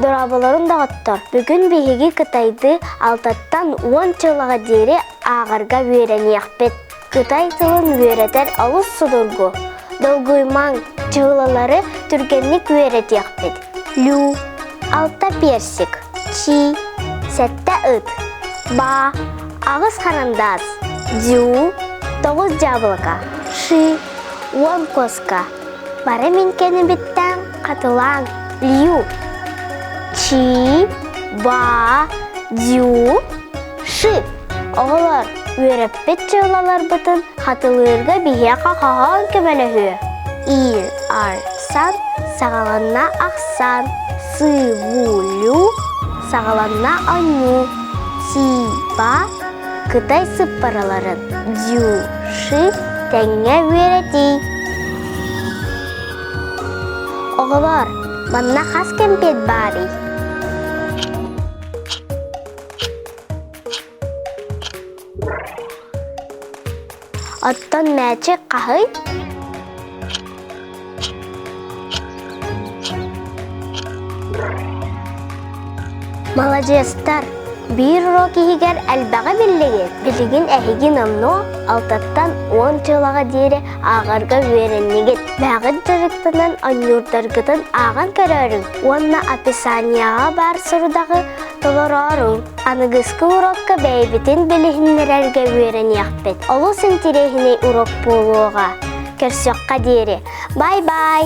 Дорооболорун доҕоттор! Бүгүн биһиги кытайдыы алтаттан уон чылаҕа диэри ааҕарга үөрэниэхпит. Кытай тылын үөрэтэр олус судургу. Долгуйумаҥ, чыылалары түргэнник үөрэтиэхпит. Лю, алта персик, чи, сэттэ ыт, ба, аҕыс харандаас, дю, тоҕус дьаабылыка, ши, уон куоска. Бары мин кэннибиттэн хатылааҥ Лью Чи Ба Дю Ши Оҕолор, үөрэппит дьыалаларбытын хатылыырга биһиэхэ хоһоон көмөлөһүө. Ил Ар Сан саҕаланна ахсаан Сы Ву Лю саҕаланна оонньуу Си Ба Кытай сыппараларын Дю Ши тэҥҥэ үөрэтии. Оҕолоор, манна хас кэмпиэт баарый? Оттон мээчик хаһый? Маладьыастар! Биир уруок иһигэр элбэҕи биллигит. Билигин эһиги номнуо алтаттан уон дьыалаҕа диэри ааҕарга үөрэннигит. Бэҕит дьарыктанан оонньуурдаргытын ааҕан көрөөрүҥ уонна описаниеҕа баар сорудаҕы толорооруҥ. Аныгыскы уруокка бэйэбитин билиһиннэрэргэ үөрэниэхпит. Олус интириэһинэй уруок буолуоҕа. Көрсүөххэ диэри. Бай-бай!